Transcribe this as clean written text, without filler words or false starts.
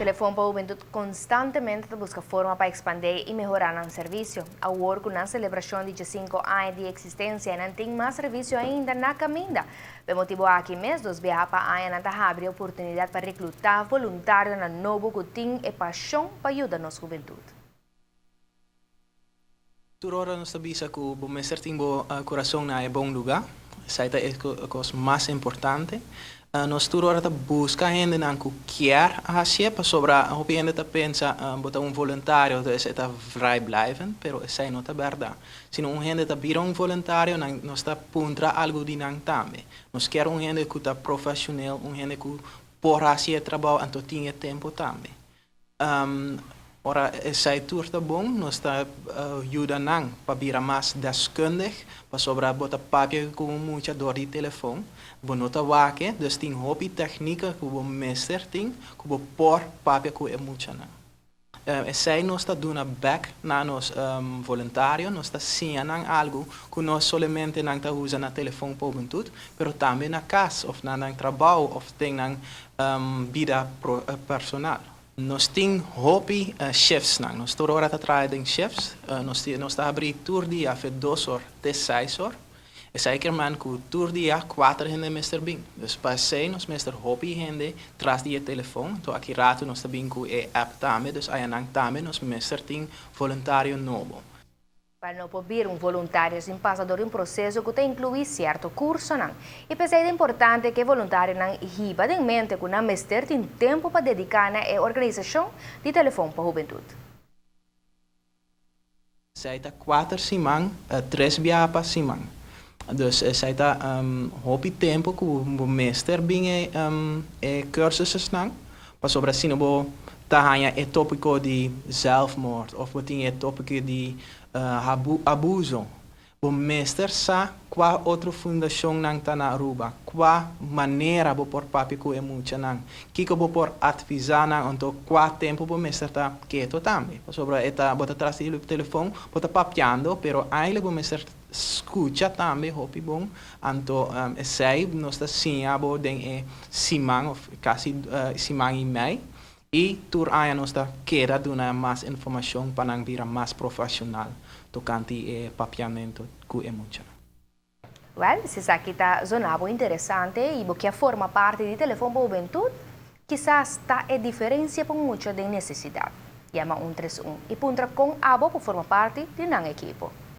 Telefon pa Hubentud constantemente ta busca forma pa expande y mehora nan servicio. Awor cu nan celebracion di 5 aña di existencia, nan tin mas servicio ainda na caminda. Pa e motibo aki mes, dos biaha pa aña nan ta habri oportunidad pa recluta voluntarionan nobo cu tin e pasion pa yuda nos hubentud. Tur ora nos ta bisa cu bo mester tin bo curason na e bon lugar. Esey ta e cos mas importante. Nos tur ora ta busca hendenan cu kier haci, pasobra hopi hende ta pensa bo ta un voluntario, dus e ta vrijblijvend, pero esey no ta berdad. Sino un hende ta bira un voluntario, nos ta puntra algo di nan tambe. Nos kier un hende cu ta profesional, un hende cu por haci e trabou anto tin e tempo tambe. Ora esey tur ta bon, nos ta yuda nan pa bira mas deskundig, pasobra bo ta papia cu mucha door di telefon, bo no ta wak e, dus tin hopi tecnica cu bo mester tin, cu bo por papia cu e muchanan. Esey nos ta duna back na nos voluntario, nos ta siña nan algo cu no solamente nan ta usa na Telefon pa Hubentud, pero tambe na cas of na nan trabou of den nan bida personal. Nos tin hopi shifts nan. Nos tur ora ta traha den shifts. Nos ta habri tur dia fe 2 or te 6 or. Esey kiermen cu tur dia cuater hende mester bin. Dus pa esey nos mester hopi hende tras di telefon. Anto aki rato nos ta bin cu e app tambe, dus ayanan tambe nos mester tin voluntario nobo. Pa no por bira un voluntario sin pasa door un proceso cu ta inclui cierto cursonan. Y p'esey ta importante cu voluntarionan hiba den mente cu nan mester tin tempo pa dedica na e organisacion di Telefon pa Hubentud. Esey ta 4 siman, tres biaha pa siman. Dus esey ta hopi tempo cu bo mester bin e cursusnan, pasobra asina bo ta haya e topico di zelfmoord of bo tin e topico di abuso. Bo mester sa cua otro fundacion nan ta na Aruba, cua manera bo por papia cu e muchanan, kico bo por advisa nan, anto cua tempo bo mester ta keto tambe. Pasobra e ta bo ta tras di telefon, bo ta papiando, pero eigenlijk bo mester scucha tambe hopi bon. Anto esey nos ta siña bo den e siman of casi siman y mei. Y tur aña nos ta keda duna mas informacion pa nan bira mas profesional tocante e papiamento cu e mucha. Well, si esaki ta zona bo interesante y bo kier forma parti di Telefon pa Hubentud, kisas ta e diferencia pa mucha den necesidad. Yama 131 y puntra con abo pa forma parti di nan ekipo.